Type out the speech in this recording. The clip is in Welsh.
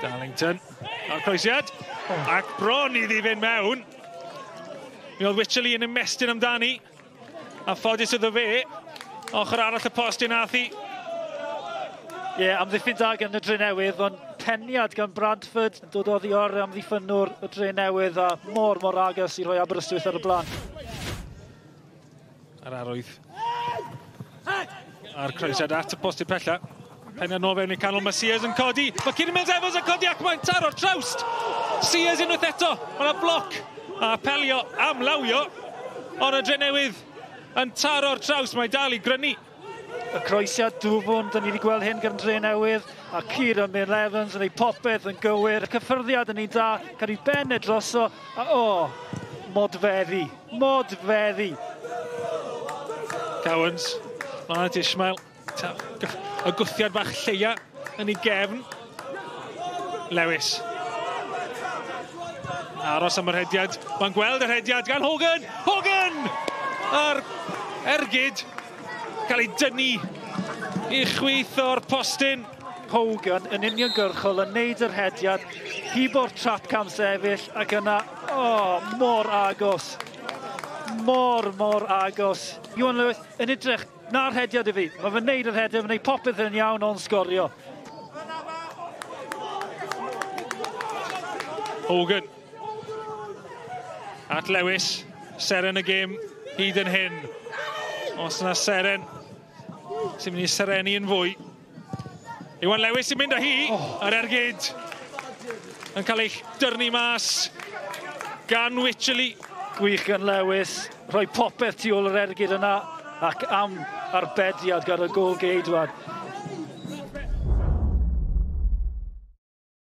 Darlington. A'r croesiad. Ac bron iddi fynd mewn. Mi oedd Wycherley yn ymestyn amdani. A ffodus iddo fe. Ochr arall y post i nath hi. Ie, amddiffyn da gan y Drenewydd, ond peniad gan Bradford yn dod oddi ar amddiffynwr y Drenewydd a mor, mor agos i roi Aberystwyth ar y blaen. A'r arwydd. A'r croesiad at y postyn pella. Peniad nôl fewn i'r canol, mae Sears yn codi. Mae Kieran Mills Evans yn codi ac mae'n taro'r trawst. Sears unwaith eto. Mae yna bloc a apelio am lawio. Ond y Drenewydd yn taro'r trawst, mae dal i grynu. Y croesiad dwfwn, dyn ni wedi gweld hyn gan Drenewydd, a Kieran Mills Evans yn ei popeth yn gywir. Y cyffyrddiad yn ei da, cael ei ben e droso, a o, modfeddi, modfeddi. Cowans, mlaen at Ismail. Y gwthiad bach lleia yn ei gefn. Lewis. Aros am yr hediad. Mae'n gweld yr hediad gan Hogan. Hogan! A'r ergyd cael ei dynnu i chwith o'r postyn. Hogan yn uniongyrchol yn neud yr hediad, hibo'r trap cam sefyll ac yna, o, mor agos. Mor, mor agos. Iwan Lewis yn edrych, na'r hediad i fi. Mae fe'n neud yr hediad, mae'n neud popeth yn iawn ond sgorio. Hogan. At Lewis, seren y gêm hyd yn hyn. Os yna seren sy'n mynd i serenu yn fwy. Iwan Lewis sy'n mynd â hi ar ergyd. Yn cael ei dyrnu mas gan Wycherley. Gwych gan Lewis, rhoi popeth tu ôl yr ergyd yna ac am arbediad gan y gôl geidwad.